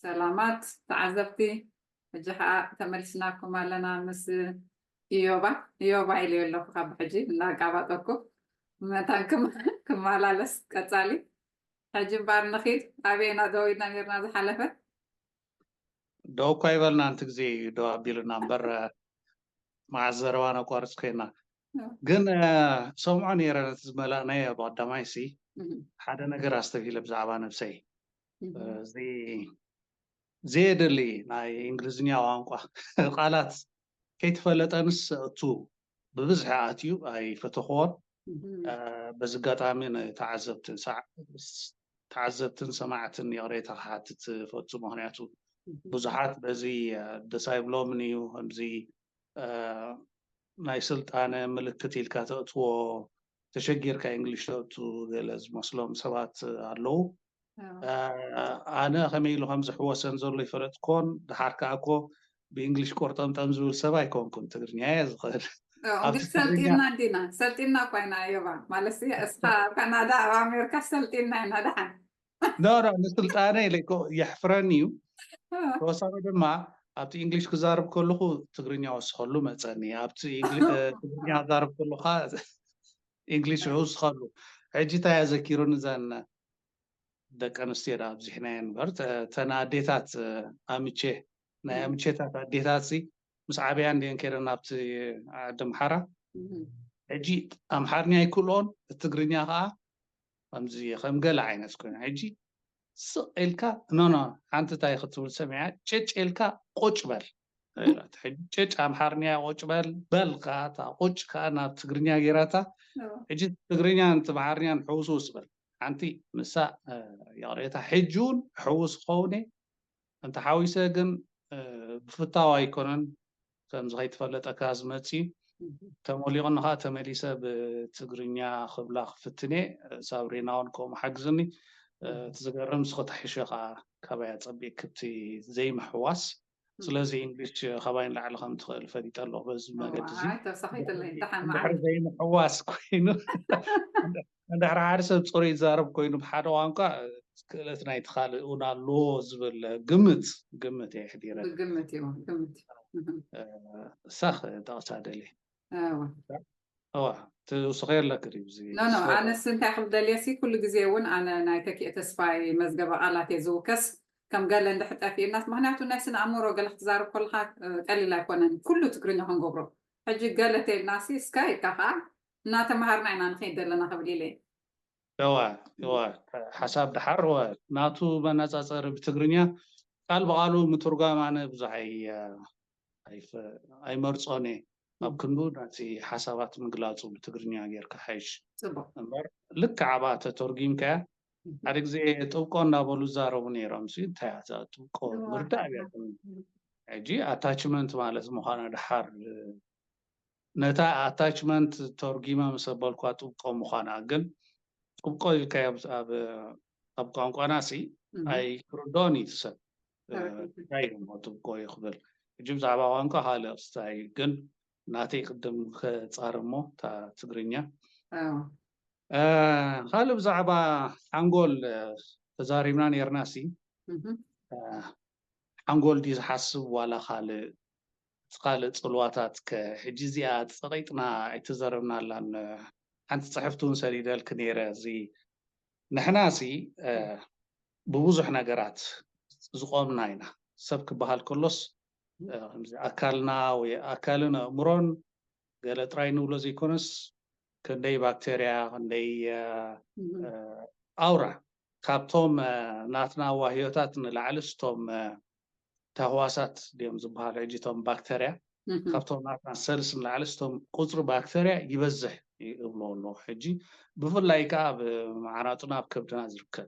ሰላማት ተዓዘብቲ፣ ሕጂ ከዓ ተመሊስናኩም ኣለና ምስ ኢዮባ። ኢዮባ ኢለ ኣለኹ ካብ ሕጂ እናቃባጠርኩ መታን ክም- ክመላለስ ቀጻሊ። ሕጂ እምበኣር ንኺድ፣ ኣበየና ደዊና ነርና ዝሓለፈ? ደው እኳ ይበልና፣ ኣንቲ ግዜ ደው ኣቢሉና እምበር፣ መዓዝ ዘረባ ነቋርጽ ኮይና። ግን ሰምዖ ነይረ ነቲ ዝመላእናዮ ብቐዳማይ ሲ ሓደ ነገር ኣስተብሂለ ብዛዕባ ነብሰይ። እዚ ዘየድሊ ናይ እንግሊዝኛ ቋንቋ ቃላት ከይተፈለጠንስ እቱ ብብዝሒ ኣትዩ ኣይፈተኽዎን። በዚ ኣጋጣሚ ንተዓዘብትን ሰማዕትን ይቕሬታ ክሓትት ፈቱ። ምክንያቱ ብዙሓት በዚ ደስ ኣይብሎምን እዩ፣ ከምዚ ናይ ስልጣነ ምልክት ኢልካ ተእትዎ፣ ተሸጊርካ እንግሊሽ ተእቱ ገለ ዝመስሎም ሰባት ኣለዉ። ኣነ ከመይ ኢሉ ከም ዝሕወሰን ዘሎ ይፈለጥኮን። ድሓር ከዓ እኮ ብእንግሊሽ ቆርጠምጠም ዝብል ሰብ ኣይኮንኩን፣ ትግርኛ እየ ዝኽእል። ሰልጢና እንዲና፣ ሰልጢና እኳ ኢና ዮባ። ማለት እስኻ ኣብ ካናዳ፣ ኣብ ኣሜሪካ ሰልጢና ኢና። ደሓን ኖ ኖ፣ ንስልጣነ ኢለ እኮ የሕፍረኒ እዩ። ተወሳኺ ድማ ኣብቲ እንግሊሽ ክዛርብ ከለኹ ትግርኛ ወስኸሉ መፀኒ። ኣብቲ ትግርኛ ክዛርብ ከለኻ እንግሊሽ ይውስኸሉ። ሕጂ እንታይ ኣዘኪሩኒ፣ እዘን ደቂ ኣንስትዮ ዳ ኣብዚሕናየን እምበር፣ ተን ኣዴታት ኣምቼ፣ ናይ ኣምቼታት ኣዴታት ሲ ምስ ዓብያ እንዲየን ከይደን ናብቲ ዓዲ ኣምሓራ። ሕጂ ኣምሓርኛ ኣይክእልኦን፣ ትግርኛ ከዓ ከምዚ ከም ገለ ዓይነት ኮይኑ። ሕጂ ስቕ ኢልካ ኖ ኖ፣ ሓንቲ እንታይ ክትብል ሰሚዐ፣ ጭጭ ኢልካ ቁጭ በል። ሕጂ ጭጭ ኣምሓርኛ ቁጭ በል፣ በል ከዓ እታ ቁጭ ከዓ ናብ ትግርኛ ገይራታ። ሕጂ ትግርኛን ኣምሓርኛን ሕውስውስ በል። ሓንቲ ንሳ ይቕሬታ፣ ሕጂ እውን ሕውስ ክኸውን እየ፣ እንተሓዊሰ ግን ብፍታው ኣይኮነን። ከምዚ ከይተፈለጠካ ዝመፅእ ተሞሊቑኒ ከዓ ተመሊሰ ብትግርኛ ክብላ ክፍትኔ። ሳብሪና እውን ከምኡ ሓግዝኒ። እቲ ዝገርም ንስኺ ተሒሸ ከዓ ካባይ ኣፀቢቕኪ እቲ ዘይምሕዋስ። ስለዚ እንግሊሽ ካባይ ንላዕሊ ከም ትኽእል ፈሊጠ ኣለኹ። በዚ መገዲ እዚ ተሳኺትለይ ደሓን እንድሕር ዘይምሕዋስ ኮይኑ እንድሕር ሓደ ሰብ ፅሩይ ይዛረብ ኮይኑ ብሓደ ቋንቋ ክእለት ናይቲ ካልእ እውን ኣለዎ ዝብል ግምት ግምት እየ ኣሕዲረ። ግምት እዩ ግምት እዩ። ሳኽ ጠቕሳ ደሊ እዋ ትውስኸ ኣለክ ድዩ? ኖ ኖ ኣነስ እንታይ ክብል ደልየ ሲ ኩሉ ግዜ እውን ኣነ ናይ ተኪኤ ተስፋይ መዝገበ ቃላት እየ ዝውከስ። ከም ገለ እንድሕር ጠፊእናስ ምክንያቱ ናይ ስነ ኣእምሮ ገለ ክትዛርብ ከለካ ቀሊል ኣይኮነን ኩሉ ትግርኛ ክንገብሮ። ሕጂ ገለ ተይልና ሲ እስካ ኢልካ ከዓ እናተምሃርና ኢና ንኸይድ ዘለና ክብል ኢለ። እዋ እዋ ሓሳብ ድሓር እዋ ናቱ መነፃፀሪ ብትግርኛ ቃል ብቃሉ ምትርጓም ኣነ ብዙሕ ኣይመርፆን እየ። ኣብ ክንዱ ነቲ ሓሳባት ምግላፁ ብትግርኛ ጌርካ ሓይሽ እምበር ልክዕ ኣብኣ ተተርጒምካያ ሓደ ግዜ ጥብቆ እንዳበሉ ዝዛረቡ ነይሮም ሲ እንታይ እያ እዛ ጥብቆ ምርዳእ እያ። ሕጂ ኣታችመንት ማለት ምዃና ድሓር ነታ ኣታችመንት ተርጒመ ምስ ኣበልኳ ጥብቆ ምዃና ግን ጥብቆ ኢልካዮ ኣብ ቋንቋና ሲ ኣይክርድኦን እዩ እቲ ሰብ እንታይ እዩ እሞ ጥብቆ እዩ ክብል። ሕጂ ብዛዕባ ቋንቋ ካልእ ክስታይ ግን ናተይ ቅድም ከፃርሞ እታ ትግርኛ ካልእ ብዛዕባ ሓንጎል ተዛሪብና ነርና ሲ ሓንጎል ድዩ ዝሓስብ ዋላ ካልእ እቲ ካልእ ፅልዋታት ከ ሕጂ እዚኣ ፀቂጥና ኣይተዘረብናላን። ሓንቲ ፅሕፍቲ እውን ሰዲደልክ ነይረ እዚ ንሕና ሲ ብብዙሕ ነገራት ዝቆምና ኢና። ሰብ ክበሃል ከሎስ ኣካልና ወይ ኣካልን ኣእምሮን ገለ ጥራይ ንብሎ ዘይኮነስ ክንደይ ባክተርያ ክንደይ ኣውራ ካብቶም ናትና ዋህዮታት ንላዕሊ ስቶም ተህዋሳት ድዮም ዝበሃሉ ሕጂ እቶም ባክተርያ ካብቶም ናትና ሰልስ ንላዕሊ ስቶም ቁፅሪ ባክተርያ ይበዝሕ ይብሎ ኣለዉ። ሕጂ ብፍላይ ከዓ ኣብ መዓናጡና ኣብ ከብድና ዝርከብ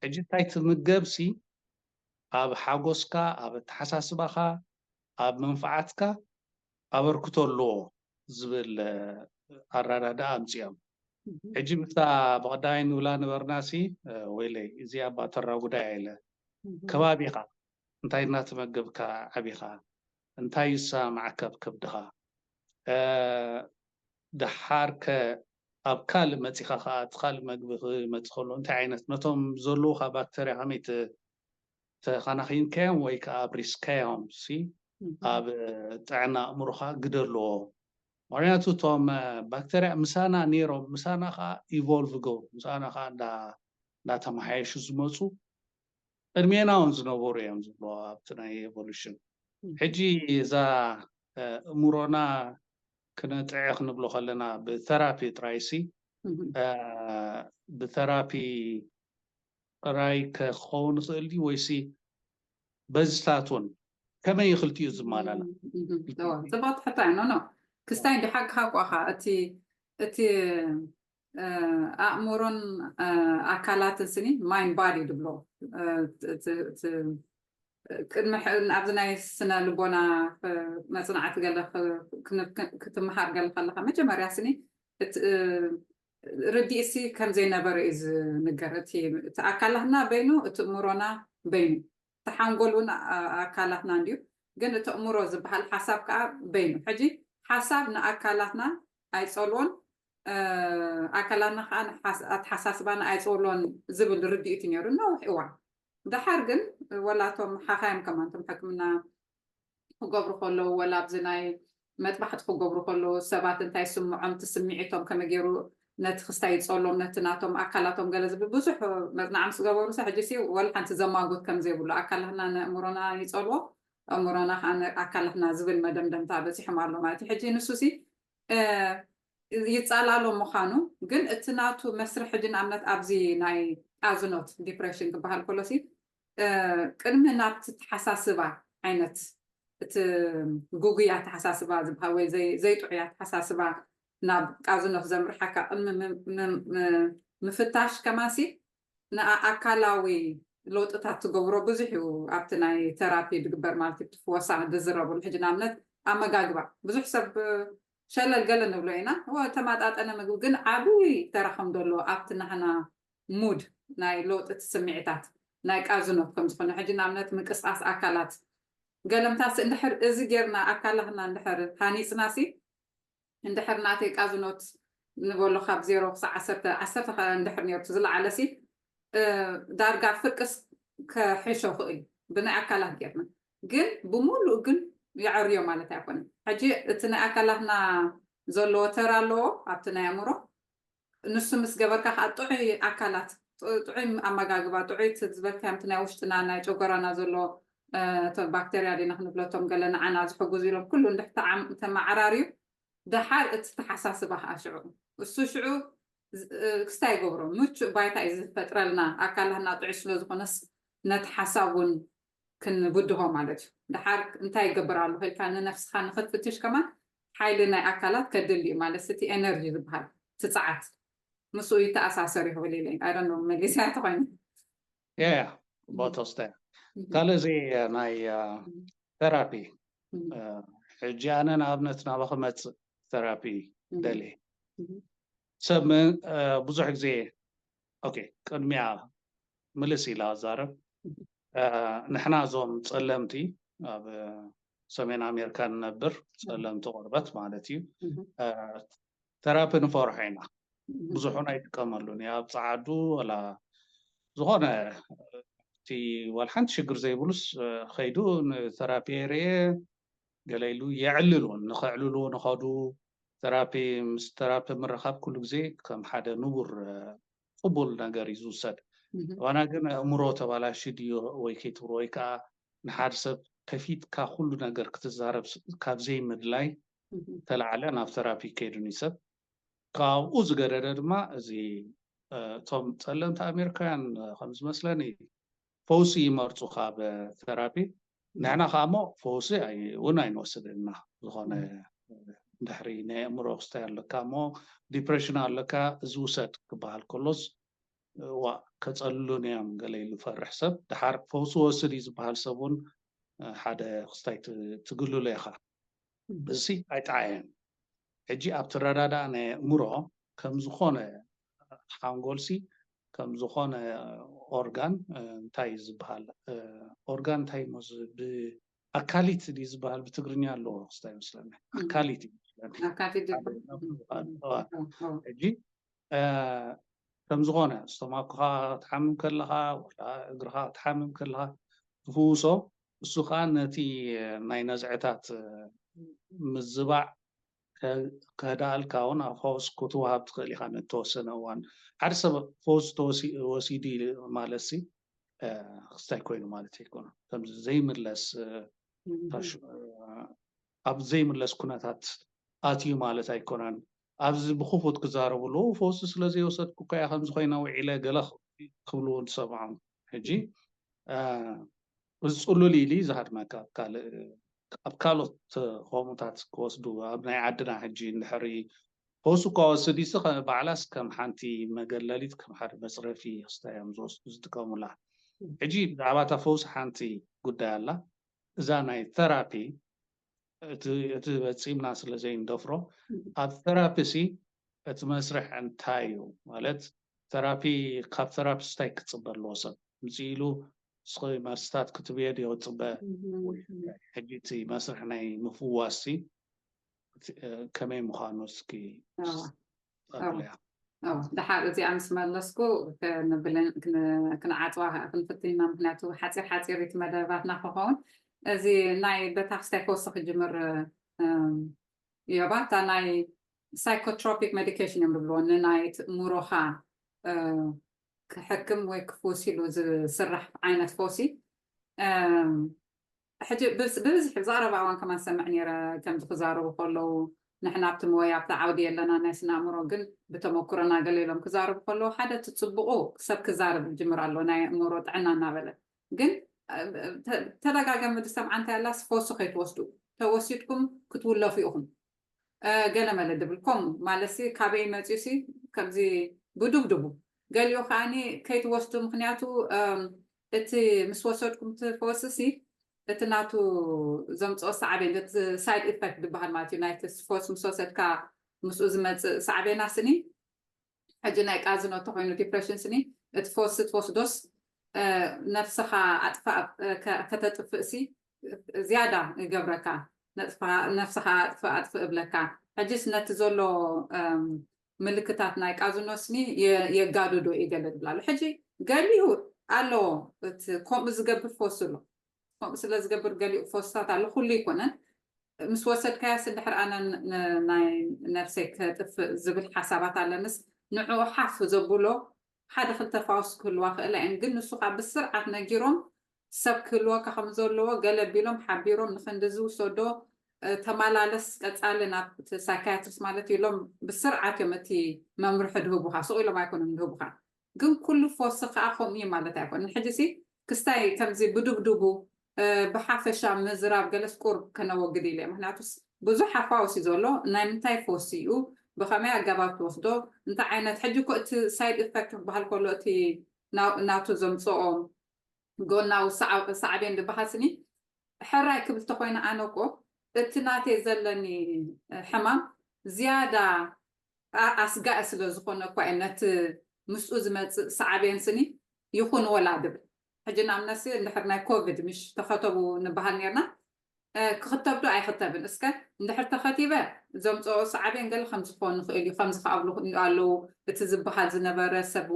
ሕጂ እንታይ ትምገብ ሲ ኣብ ሓጎስካ ኣብ ኣተሓሳስባኻ ኣብ መንፍዓትካ ኣበርክቶ ኣለዎ ዝብል ኣረዳድኣ ኣምፅኦም። ሕጂ ምስታ ብቐዳማይ ንብላ ነበርና ሲ ወይለይ እዚኣ ባተራ ጉዳይ ኣይለ ከባቢኻ እንታይ እናተመገብካ ዓቢኻ እንታይ ይሰማዓካ ኣብ ከብድኻ ደሓር ከ ኣብ ካልእ መፂኻ ከዓ እቲ ካልእ መግቢ ክመፅ ከሎ እንታይ ዓይነት ነቶም ዘለውካ ባክተርያ ከመይ ተኸናኺንካዮም ወይ ከዓ ኣብ ሪስካዮም ሲ ኣብ ጥዕና ኣእምሮኻ ግደ ኣለዎ። ምክንያቱ እቶም ባክተርያ ምሳና ነይሮም ምሳና ከዓ ኢቮልቭ ገው ምሳና ከዓ እንዳተመሓየሹ ዝመፁ ቅድሜና እውን ዝነበሩ እዮም ዝብሎ ኣብቲ ናይ ኤቮሉሽን። ሕጂ እዛ እምሮና ክነጥዕ ክንብሎ ከለና ብተራፒ ጥራይሲ ብተራፒ ጥራይ ክኸውን ይኽእል ድዩ ወይሲ በዝታት እውን ከመይ ክልቲኡ ዝማላላ? ፅቡቅ ትሕቶ እያ። ኖ ኖ ክስታይ እንዲ ሓቅኻ እኳ እቲ እቲ ኣእምሮን ኣካላትን ስኒ ማይንድ ባዲ ድብሎ ቅድሚ ኣብዚ ናይ ስነ ልቦና መፅናዕቲ ገለ ክትምሃር ገለ ከለካ መጀመርያ ስኒ ርዲእሲ ከም ዘይነበረ እዩ ዝንገር። እቲ ኣካላትና በይኑ እቲ እምሮና በይኑ ተሓንጎል እውን ኣካላትና እንድዩ፣ ግን እቲ እምሮ ዝበሃል ሓሳብ ከዓ በይኑ። ሕጂ ሓሳብ ንኣካላትና ኣይፀልዎን፣ ኣካላትና ከዓ ኣተሓሳስባና ኣይፀልዎን ዝብል ርድኢት ነይሩ ነዊሕ እዋን። ደሓር ግን ወላቶም ሓኻዮም ከማንቶም ሕክምና ክገብሩ ከለዉ ወላ ኣብዚ ናይ መጥባሕቲ ክገብሩ ከለዉ ሰባት እንታይ ስምዖም እቲ ስምዒቶም ከመይ ገይሩ ነቲ ክስታይ ይፀሎም ነቲ ናቶም ኣካላቶም ገለ ዝብል ብዙሕ መፅናዕ ምስ ገበሩ ሲ ሕጂ ሲ ወላ ሓንቲ ዘማጎት ከም ዘይብሉ ኣካላትና ንእምሮና ይፀልዎ እምሮና ከዓ ኣካላትና ዝብል መደምደምታ በፂሖም ኣሎ ማለት እዩ። ሕጂ ንሱ ሲ ይፃላሎ ምዃኑ ግን እቲ ናቱ መስርሕ ሕጂ ንኣብነት ኣብዚ ናይ ቃዝኖት ዲፕሬሽን ክበሃል ከሎ ሲ ቅድሚ ናብቲ ተሓሳስባ ዓይነት እቲ ጉጉይ ኣተሓሳስባ ዝበሃል ወይ ዘይጥዑይ ኣተሓሳስባ ናብ ቃዝኖት ዘምርሓካ ቅድሚ ምፍታሽ ከማሲ ንኣካላዊ ለውጥታት ትገብሮ ብዙሕ እዩ። ኣብቲ ናይ ተራፒ ድግበር ማለት እዩ ትፍወሳ ድዝረብሉ ሕጂ ንኣብነት ኣመጋግባ ብዙሕ ሰብ ሸለል ገለ ንብሎ ኢና። ተማጣጠነ ምግቢ ግን ዓብይ ተራ ከም ዘሎ ኣብቲ ናህና ሙድ ናይ ለውጢ እቲ ስምዒታት ናይ ቃዝኖት ከም ዝኾነ ሕጂ ንኣብነት ምንቅስቃስ ኣካላት ገለምታሲ እንድሕር እዚ ጌርና ኣካላትና እንድሕር ሃኒፅና ሲ እንድሕር ናተይ ቃዝኖት ንበሎ ካብ ዜሮ ክሳብ ዓሰርተ ዓሰርተ ከ እንድሕር ነርቱ ዝለዓለ ሲ ዳርጋ ፍርቅስ ከሕሾ ክእል ብናይ ኣካላት ጌርና ግን ብምሉእ ግን የዐርዮ ማለት ኣይኮነን። ሕጂ እቲ ናይ ኣካላትና ዘለዎ ተራ ኣለዎ ኣብቲ ናይ ኣእምሮ ንሱ ምስ ገበርካ ከዓ ጥዑይ ኣካላት ጥዑይ ኣመጋግባ ጥዑይ ዝበልካዮም ናይ ውሽጥና ናይ ጨጎራና ዘሎ ባክተርያ ዲና ክንብለቶም ገለ ንዓና ዝሕጉዝ ኢሎም ኩሉ እንድሕተዓም ተመዓራርዩ ደሓር እቲ ተሓሳስባ ከዓ ሽዑ እሱ ሽዑ ክስታይ ይገብሮ ምቹእ ባይታ እዩ ዝፈጥረልና ኣካላትና ጥዑይ ስለዝኮነስ ነቲ ሓሳብ እውን ክንብድሆ ማለት እዩ። ደሓር እንታይ ይገብር ኣለኹ ኢልካ ንነፍስኻ ንክትፍትሽ ከማን ሓይሊ ናይ ኣካላት ከድሊ እዩ ማለት እቲ ኤነርጂ ዝበሃል እቲ ፃዓት ምስኡ ይተኣሳሰር ይኽብል ኢለ ኣይደኖ መሊስያ ተኮይኑ ያ ቦቶስተ ካልእ እዚ ናይ ተራፒ ሕጂ ኣነ ንኣብነት ናባ ክመፅእ ተራፒ ደልየ ሰብ ብዙሕ ግዜ ኦኬ ቅድሚያ ምልስ ኢላ ኣዛረብ ንሕና እዞም ፀለምቲ ኣብ ሰሜን ኣሜሪካ ንነብር ፀለምቲ ቆርበት ማለት እዩ ተራፒ ንፈርሖ ኢና ብዙሕ ኣይጥቀመሉን ኣብ ፀዓዱ ወላ ዝኾነ እቲ ዋላ ሓንቲ ሽግር ዘይብሉስ ከይዱ ንተራፒ የርእየ ገለ ኢሉ የዕልል እውን ንኸዕልሉ ንኸዱ ተራፒ ምስ ተራፒ ምርኻብ ኩሉ ግዜ ከም ሓደ ንቡር ቅቡል ነገር እዩ ዝውሰድ ዋና ግን ኣእምሮ ተባላሽ ድዮ ወይ ከይትብሎ ወይ ከዓ ንሓደ ሰብ ከፊትካ ኩሉ ነገር ክትዛረብ ካብ ዘይምድላይ ተላዕለ ናብ ተራፒ ከይዱን እዩ ሰብ ካብኡ ዝገደደ ድማ እዚ እቶም ፀለምቲ ኣሜሪካውያን ከም ዝመስለኒ ፈውሲ ይመርፁ ካብ ተራፒ ንሕና ከዓ ሞ ፈውሲ እውን ኣይንወስድን ኢና ዝኾነ ድሕሪ ናይ ኣእምሮ ክስታይ ኣለካ እሞ ዲፕሬሽን ኣለካ እዚ ውሰድ ክበሃል ከሎስ ዋ ከፀልሉን እዮም ገለ ኢሉ ፈርሕ ሰብ ድሓር ፈውሲ ወስድ እዩ ዝበሃል ሰብ እውን ሓደ ክስታይ ትግልሎ ኢኻ እዚ ኣይጠዓየን ሕጂ ኣብ ትረዳዳእ ናይ ኣእምሮ ከም ዝኾነ ሓንጎልሲ ከም ዝኾነ ኦርጋን እንታይ ዝበሃል ኦርጋን እንታይ ሞ ብኣካሊት ድዩ ዝበሃል ብትግርኛ ኣለዎ ክስታይ መስለኒ ኣካሊት እዩ ኣካቲት ሕጂ ከም ዝኾነ ስቶማክኻ ክትሓምም ከለኻ ወላ እግርኻ ክትሓምም ከለኻ ትፍውሶ፣ እሱ ከዓ ነቲ ናይ ነዝዕታት ምዝባዕ ከዳልካ እውን ኣብ ፈውስ ክትወሃብ ትኽእል ኢኻ። ንተወሰነ እዋን ሓደ ሰብ ፈውስ ወሲዱ ማለት ሲ ክስታይ ኮይኑ ማለት ኣይኮነ። ከምዚ ዘይምለስ ኣብ ዘይምለስ ኩነታት ኣትዩ ማለት ኣይኮነን። ኣብዚ ብክፉት ክዛረብሉ ፈውሲ ስለ ዘይወሰድኩ እኮ እያ ከምዚ ኮይና ውዒለ ገለ ክብሉ ንሰምዖም። ሕጂ እዚ ጽሉል ኢሉ እዩ ዝሃድመካ። ኣብ ካልእ ኣብ ካልኦት ከምኡታት ክወስዱ ኣብ ናይ ዓድና ሕጂ እንድሕሪ ፈውሲ እኳ ወስድ ይስ ባዕላስ ከም ሓንቲ መገለሊት ከም ሓደ መፅረፊ ክስታይ እዮም ዝወስዱ ዝጥቀሙላ። ሕጂ ብዛዕባ እታ ፈውሲ ሓንቲ ጉዳይ ኣላ። እዛ ናይ ተራፒ እቲ በፂምና ስለ ዘይንደፍሮ ኣብ ተራፒ ሲ እቲ መስርሕ እንታይ እዩ ማለት ተራፒ ካብ ተራፒስት እንታይ ክፅበ ኣለዎ ሰብ ምፅእ ኢሉ ንስኺ መርስታት ክትብዮ ድዮ ፅበ ሕጂ እቲ መስርሕ ናይ ምፍዋስ ሲ ከመይ ምዃኑ እስኪ ደሓር እዚኣ ምስ መለስኩ ክንዓፅዋ ክንፍትን ኢና። ምክንያቱ ሓፂር ሓፂር እቲ መደባትና ክኸውን እዚ ናይ በታ ክስታይ ፈውሲ ክጅምር እዮባ እታ ናይ psychotropic medication እዮም ዝብልዎ ንናይ ሙሮኻ ክሕክም ወይ ክፍውስ ኢሉ ዝስራሕ ዓይነት ፈውሲ ሕጂ ብብዝሒ ብዛዕረባ እዋን ከማን ሰምዕ ነረ ከምዚ ክዛረቡ ከለዉ ንሕና ኣብቲ ሞያ ኣብቲ ዓውዲ የለና ናይ ስነ ኣእምሮ ግን ብተመክሮና ገለ ኢሎም ክዛረቡ ከለዉ ሓደ እቲ ፅቡቁ ሰብ ክዛረብ ይጅምር ኣሎ ናይ ኣእምሮ ጥዕና እናበለ ግን ተደጋጋሚ ዝሰምዓ እንታይ ኣላ ፈውሲ ከይትወስዱ ተወሲድኩም ክትውለፉ ኢኹም ገለመለ ድብል ከምኡ ማለት ካበይ መፅዩ ሲ ከምዚ ብዱብድቡ ገሊኡ ከዓኒ ከይትወስዱ ምክንያቱ እቲ ምስ ወሰድኩም ትፈወሲ ሲ እቲ ናቱ ዘምፅኦ ሳዕቤን ሳይድ ኢፈክት ዝበሃል ማለት እዩ ናይቲ ፈውሲ ምስ ወሰድካ ምስኡ ዝመፅእ ሳዕቤና ስኒ ሕጂ ናይ ቃዝኖ ተኮይኑ ዲፕሬሽን ስኒ እቲ ፈውሲ ትወስዶስ ነፍስኻ ኣጥፋእ ከተጥፍእ ሲ ዝያዳ ይገብረካ ነፍስኻ ኣጥፍእ ኣጥፍእ እብለካ ሕጂስ ነቲ ዘሎ ምልክታት ናይ ቃዝኖ ስኒ የጋድዶ እዩ ገለ ዝብላሉ ሕጂ ገሊኡ ኣለዎ እቲ ከምኡ ዝገብር ፈውሲ ኣሎ ከምኡ ስለ ዝገብር ገሊኡ ፈውስታት ኣሎ ኩሉ ይኮነን ምስ ወሰድካያስ እንድሕር ኣነ ናይ ነፍሰይ ከጥፍእ ዝብል ሓሳባት ኣለንስ ንዕኡ ሓፍ ዘብሎ ሓደ ክልተ ፋውስ ክህልዋ ክእላ እየን ግን ንሱ ከዓ ብስርዓት ነጊሮም ሰብ ክህልወካ ከም ዘለዎ ገለ ቢሎም ሓቢሮም ንክንዲ ዝውሰዶ ተመላለስ ቀፃሊ ናብ ሳይካትሪስት ማለት ኢሎም ብስርዓት እዮም እቲ መምርሒ ድህቡካ ሱቅ ኢሎም ኣይኮኑም ድህቡካ ግን ኩሉ ፈውሲ ከዓ ከምኡ እዩ ማለት ኣይኮን ንሕጂ ሲ ክስታይ ከምዚ ብድብድቡ ብሓፈሻ ምዝራብ ገለስ ቁርብ ከነወግድ ኢለ ምክንያቱስ ብዙሕ ኣፋውሲ ዘሎ ናይ ምንታይ ፈውሲ እዩ ብከመይ ኣገባብ ትወስዶ እንታይ ዓይነት ሕጂ ኮ እቲ ሳይድ ኢፈክት ክበሃል ከሎ እቲ ናቱ ዘምፅኦ ጎናዊ ሳዕቤን ዝበሃል ስኒ ሕራይ ክብል ተኮይነ ኣነ ኮ እቲ ናተይ ዘለኒ ሕማም ዝያዳ ኣስጋኢ ስለ ዝኾነ እኳ እየ ነቲ ምስኡ ዝመፅእ ሳዕቤን ስኒ ይኹን ወላ ድብል ሕጂ ንኣብነሲ እንድሕር ናይ ኮቪድ ምሽ ተኸተቡ ንበሃል ነርና ክኽተብ ዶ ኣይኽተብን እስከ እንድሕር ተኸቲበ ዘምፅኦ ሳዕቤን ገለ ከም ዝኾን ንኽእል እዩ ከም ዝኸኣብሉ ኣለዉ እቲ ዝበሃል ዝነበረ ሰብ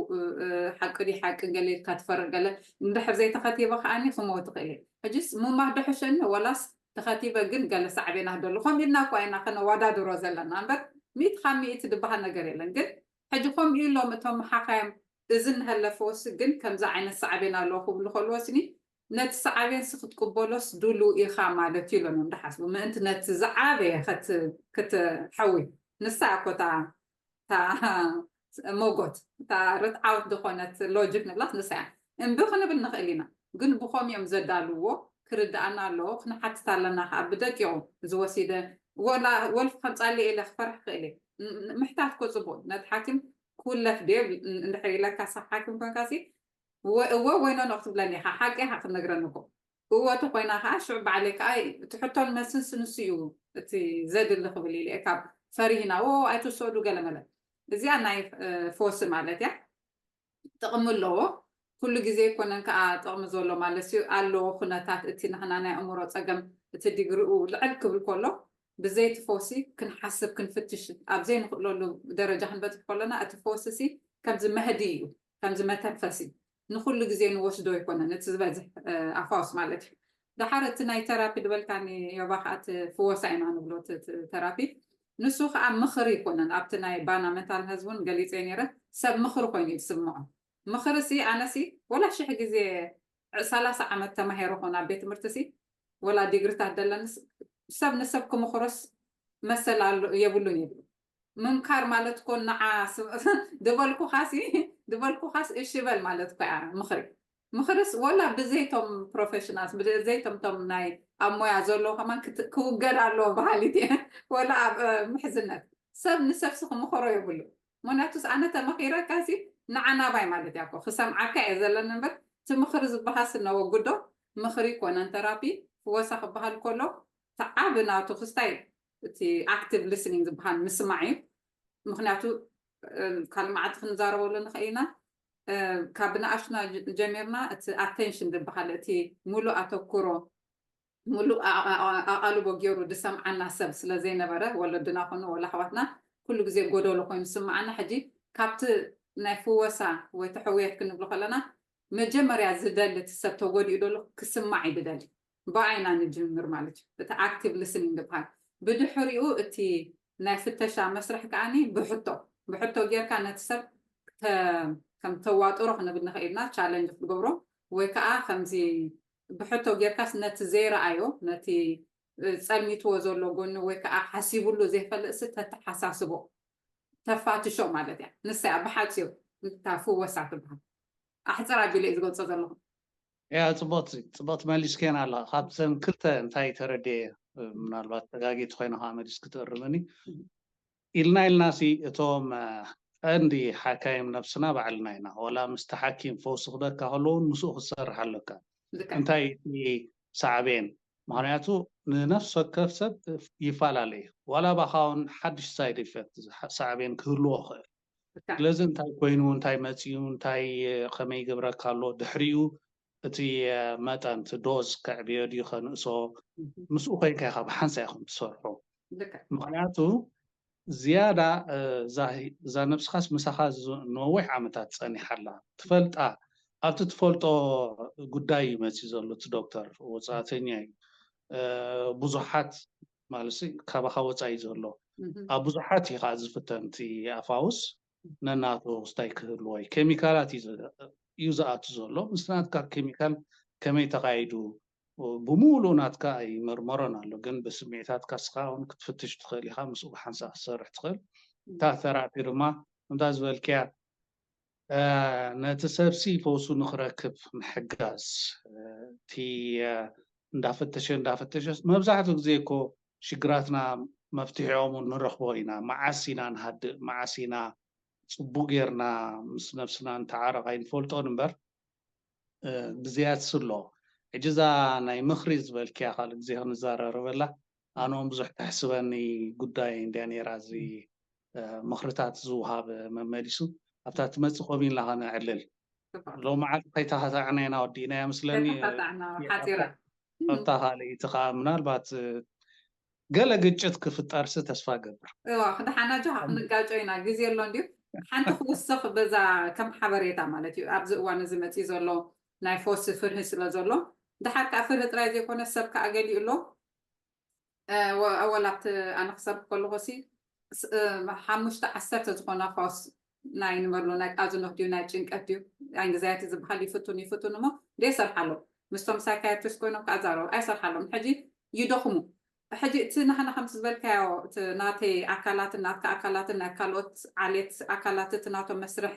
ሓቂ ዲ ሓቂ ገለ ኢልካ ትፈርቅ ገለ እንድሕር ዘይተኸቲበ ከዓኒ ክመው ትኽእል እየ ሕጂስ ሙማት ዶ ሕሸኒ ወላስ ተኸቲበ ግን ገለ ሳዕቤናት ደሎ ከም ኢልና እኳ ኢና ከነዋዳድሮ ዘለና እምበር ሚእቲ ካብ ሚእቲ ዝበሃል ነገር የለን ግን ሕጂ ከምኡ ኢሎም እቶም ሓኻዮም እዚ እናሃለፈ ወሲ ግን ከምዚ ዓይነት ሳዕቤን ኣለዎ ክብሉ ከለዎ ስኒ ነቲ ሳዕቤን ሲ ክትቅበሎስ ድሉ ኢኻ ማለት እዩ ኢሎም እዮም ዝሓስቡ ምእንቲ ነቲ ዝዓበየ ክትሐዊ ንሳ እኮ እታ ሞጎት እታ ርትዓወት ዝኾነት ሎጂክ ንብላት ንሳ እያ እምቢ ክንብል ንኽእል ኢና ግን ብኸም እዮም ዘዳልዎ ክርድኣና ኣለዎ ክንሓትት ኣለና ከዓ ብደቂቑ ዝወሲደ ወላ ወልፊ ከምፃሊ ኢለ ክፈርሕ ክእል እየ ምሕታት ኮ ፅቡቅ ነቲ ሓኪም ኩለፍ ዴ እንድሕር ኢለካ ሰብ ሓኪም ኮንካ ሲ እወ እወ ወይ ኖኖ ክትብለኒ ኢኻ ሓቂ ኢኻ ክትነግረኒ እኮ እወ ተኮይና ከዓ ሽዑ ባዕለይ ከዓ እቲ ሕቶን መልስን ስንሱ እዩ እቲ ዘድሊ ክብል ኢለ ካብ ፈሪህና ዎ ኣይትወሰዱ ገለመለ እዚኣ ናይ ፈወሲ ማለት እያ ጥቕሚ ኣለዎ ኩሉ ግዜ ይኮነን ከዓ ጥቕሚ ዘሎ ማለት እዩ ኣለዎ ኩነታት እቲ ንሕና ናይ ኣእምሮ ፀገም እቲ ዲግሪኡ ልዕል ክብል ከሎ ብዘይቲ ፈውሲ ክንሓስብ ክንፍትሽ ኣብ ዘይንኽእለሉ ደረጃ ክንበፅሕ ከለና እቲ ፈውሲ ሲ ከምዚ መህዲ እዩ፣ ከምዚ መተንፈሲ ንኩሉ ግዜ ንወስዶ ኣይኮነን። እቲ ዝበዝሕ ኣፋውስ ማለት እዩ። ደሓር እቲ ናይ ተራፒ ዝበልካኒ ዮባ ከዓ እቲ ፍወሳ ኢና ንብሎ እቲ ተራፒ። ንሱ ከዓ ምኽሪ ይኮነን። ኣብቲ ናይ ባና መንታል ሄልዝ እውን ገሊፀ ነይረ። ሰብ ምኽሪ ኮይኑ እዩ ዝስምዖ። ምኽሪ ሲ ኣነ ሲ ወላ ሽሕ ግዜ ሰላሳ ዓመት ተማሂረ ኮን ኣብ ቤት ትምህርቲ ሲ ወላ ዲግሪታት ደለንስ ሰብ ንሰብ ክምኽሮስ መሰል ኣሎ የብሉን ይብሉ። ምንካር ማለት ኮ ንዓ ድበልኩኻሲ ድበልኩኻስ እሺ በል ማለት ኮ እያ ምኽሪ። ምኽርስ ወላ ብዘይቶም ፕሮፌሽናልስ ብዘይቶም ቶም ናይ ኣብ ሞያ ዘለዎ ከማን ክውገድ ኣለዎ በሃሊት እየ። ወላ ኣብ ምሕዝነት ሰብ ንሰብሲ ክምኽሮ የብሉ። ምክንያቱስ ኣነ ተመኺረካሲ ንዓ ናባይ ማለት እያ ኮ ክሰምዓካ እየ ዘለኒ እምበር እቲ ምኽሪ ዝበሃልሲ ነወግዶ። ምኽሪ ኮነን ተራፒ ፍወሳ ክበሃል ከሎ ተዓቢ ናቱ ክስታይ እቲ ኣክቲቭ ሊስኒንግ ዝበሃል ምስማዕ እዩ። ምክንያቱ ካልእ መዓልቲ ክንዛረበሉ ንኽእል ኢና። ካብ ንኣሽና ጀሚርና እቲ ኣቴንሽን ዝበሃል እቲ ሙሉእ ኣተኩሮ ሙሉእ ኣቓልቦ ገይሩ ዝሰምዓና ሰብ ስለ ዘይነበረ ወለድና ኮኑ ወላ ኣሕዋትና ኩሉ ግዜ ጎደሎ ኮይኑ ዝስምዓና። ሕጂ ካብቲ ናይ ፍወሳ ወይ ተሕውየት ክንብሎ ከለና መጀመርያ ዝደሊ እቲ ሰብ ተጎዲኡ ደሎ ክስማዕ እዩ ዝደሊ። ብኣይና ንጅምር ማለት እዩ። እቲ ኣክቲቭ ሊስኒንግ ዝበሃል ብድሕሪኡ እቲ ናይ ፍተሻ መስርሕ ከዓኒ ብሕቶ ብሕቶ ጌርካ ነቲ ሰብ ከም ተዋጥሮ ክንብል ንኽእል ኢና። ቻለንጅ ክትገብሮ ወይ ከዓ ከምዚ ብሕቶ ጌርካስ ነቲ ዘይረኣዮ ነቲ ጸልሚትዎ ዘሎ ጎኒ ወይ ከዓ ሓሲቡሉ ዘይፈልጥሲ ተተሓሳስቦ ተፋትሾ ማለት እያ። ንሳ እያ ብሓፂሩ እታ ፍወሳ ትበሃል። ኣሕፅር ኣቢለ እዩ ዝገልፆ ዘለኹ። ያ ጽቡቕቲ ጽቡቕቲ መሊስኬን ኣላ። ካብተን ክልተ እንታይ ተረድየ ምናልባት ተጋጊ ተኮይነ ከዓ መሊስ ክትእርምኒ ኢልና ኢልና ሲ እቶም ቀንዲ ሓካይም ነብስና ባዕልና ኢና። ወላ ምስቲ ሓኪም ፈውሲ ክበካ ከለውን ምስኡ ክትሰርሕ ኣለካ። እንታይ እቲ ሳዕቤን? ምክንያቱ ንነፍሲ ወከፍ ሰብ ይፈላለ እዩ። ዋላ ባኻውን ሓድሽ ሳይድ ኢፌክት ሳዕቤን ክህልዎ ይኽእል። ስለዚ እንታይ ኮይኑ እንታይ መፅዩ እንታይ ከመይ ይገብረካ ኣሎ ድሕሪኡ እቲ መጠን እቲ ዶዝ ከዕብዮ ድዩ ከንእሶ ምስኡ ኮይንካ ኢኻ ብሓንሳ ኢኹም ትሰርሑ። ምክንያቱ ዝያዳ እዛ ነብስኻስ ምሳኻ ነዊሕ ዓመታት ፀኒሓላ ትፈልጣ ኣብቲ ትፈልጦ ጉዳይ እዩ መፅዩ ዘሎ እቲ ዶክተር ወፃእተኛ እዩ። ብዙሓት ማለት ካባኻ ወፃኢ ዘሎ ኣብ ብዙሓት እዩ ከዓ ዝፍተን እቲ ኣፋውስ ነናቱ ክስታይ ክህልዎ እዩ። ኬሚካላት እዩ ዝኣቱ ዘሎ። ምስቲ ናትካ ኬሚካል ከመይ ተኻይዱ ብሙሉእ ናትካ ኣይመርመሮን ኣሎ፣ ግን ብስምዒታትካ ስኻ እውን ክትፍትሽ ትኽእል ኢኻ። ምስኡ ብሓንሳእ ክትሰርሕ ትኽእል። እታ ተራፒ ድማ ከምታ ዝበልክያ ነቲ ሰብሲ ፈውሱ ንኽረክብ ምሕጋዝ፣ እቲ እንዳፈተሸ እንዳፈተሸ መብዛሕትኡ ግዜ እኮ ሽግራትና መፍትሒኦም ንረኽቦ ኢና። መዓስ ኢና ንሃድእ፣ መዓስ ኢና ፅቡቅ ጌርና ምስ ነብስና እንተዓረቕ ኣይንፈልጦን እምበር ግዜያት ስሎ። ሕጂ እዛ ናይ ምኽሪ ዝበልክያ ካልእ ግዜ ክንዘራረበላ። ኣነ እውን ብዙሕ ተሕስበኒ ጉዳይ እንድያ ነይራ፣ እዚ ምኽርታት ዝውሃብ መመሊሱ ኣብታ ትመፅእ ኮሚንላ ከነዕልል። ሎም መዓልቲ ከይተኸታዕና ኢና ወዲእናያ ምስለኒ። ኣብታ ካልእ እቲ ከዓ ምናልባት ገለ ግጭት ክፍጠርሲ ተስፋ ገብር። ክድሓና ጆ ክንጋጮ ኢና፣ ግዜ ኣሎ እንድዩ። ሓንቲ ክውስኽ በዛ ከም ሓበሬታ ማለት እዩ። ኣብዚ እዋን እዚ መፅዩ ዘሎ ናይ ፈውሲ ፍርሂ ስለ ዘሎ፣ ድሓር ከዓ ፍርሂ ጥራይ ዘይኮነ ሰብ ከዓ ገሊኡ ኣሎ። ኣወል ኣብቲ ኣነ ክሰርሕ ከለኹ ሲ ሓሙሽተ ዓሰርተ ዝኾና ፈውስ ናይ ንበሎ ናይ ቃዝኖት ድዩ ናይ ጭንቀት ድዩ ኣንግዛይቲ ዝበሃል ይፍቱን ይፍቱን እሞ ደይሰርሓ ኣሎ። ምስቶም ሳይካያትሪስት ኮይኖም ከዓ ዛረቡ ኣይሰርሓሎም። ሕጂ ይደኽሙ። ሕጂ እቲ ናህና ከምቲ ዝበልካዮ እቲ ናተይ ኣካላትን ናትካ ኣካላትን ናይ ካልኦት ዓሌት ኣካላት እቲ ናቶም መስርሕ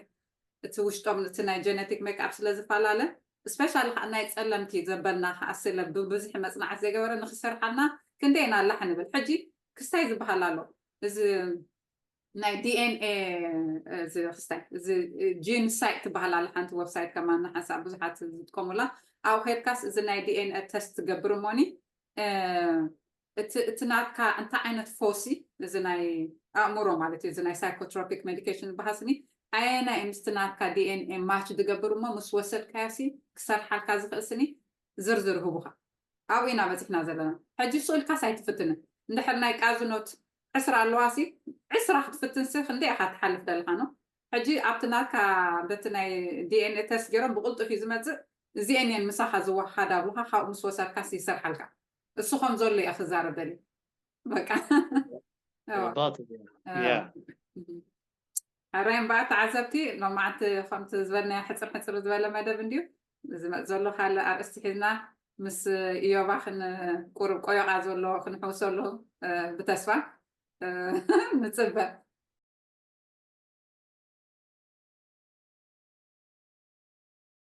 እቲ ውሽጦም እቲ ናይ ጀነቲክ ሜክኣፕ ስለ ዝፈላለ ስፔሻሊ ከዓ ናይ ፀለምቲ ዘበልና ከዓ ስለ ብብዝሒ መፅናዕት ዘይገበረ ንክሰርሓልና ክንደይ ኢና ኣላሕ ንብል። ሕጂ ክስታይ ዝበሃል ኣሎ እዚ ናይ ዲኤንኤ እዚ ክስታይ እዚ ጂን ሳይት ትበሃል ኣላ ሓንቲ ወብሳይት ከማን ንሓንሳእ ብዙሓት ዝጥቀሙላ ኣብኡ ከድካስ እዚ ናይ ዲኤንኤ ተስት ትገብር እሞኒ እቲ ናትካ እንታይ ዓይነት ፈውሲ እዚ ናይ ኣእምሮ ማለት እዩ እዚ ናይ ሳይኮትሮፒክ ሜዲኬሽን ዝበሃስኒ ኣየናይ ምስቲ ናትካ ዲኤንኤ ማች ዝገብር እሞ ምስ ወሰድካዮሲ ክሰርሓልካ ዝኽእልስኒ ዝርዝር ህቡኻ ኣብኡ ኢና በፂሕና ዘለና ሕጂ ስኡልካስ ኣይትፍትንን እንድሕር ናይ ቃዝኖት ዕስራ ኣለዋ ሲ ዕስራ ክትፍትን ሲ ክንደይ ኢኻ ትሓልፍ ደለኻ ነው። ሕጂ ኣብቲ ናትካ በቲ ናይ ዲ ኤን ኤ ተስት ገይሮም ብቕልጡፍ እዩ ዝመፅእ። እዚአን እየን ምሳኻ ዝወሃዳ ብኻ ካብኡ ምስ ወሰድካ ይሰርሓልካ። እሱ ከም ዘሎ እየ ክዛረብ ደልየ። በቃ ባትል ያ ሕራይ እምበኣር ተዓዘብቲ ሎማዓንቲ ከምቲ ዝበልና ሕፅር ሕፅር ዝበለ መደብ እንድዩ ዝመፅ ዘሎ ካልእ ኣርእስቲ ሒዝና ምስ ኢዮባ ክንቁርብ ቆዮቓ ዘሎ ክንሕውሰሉ ብተስፋ ንፅበ።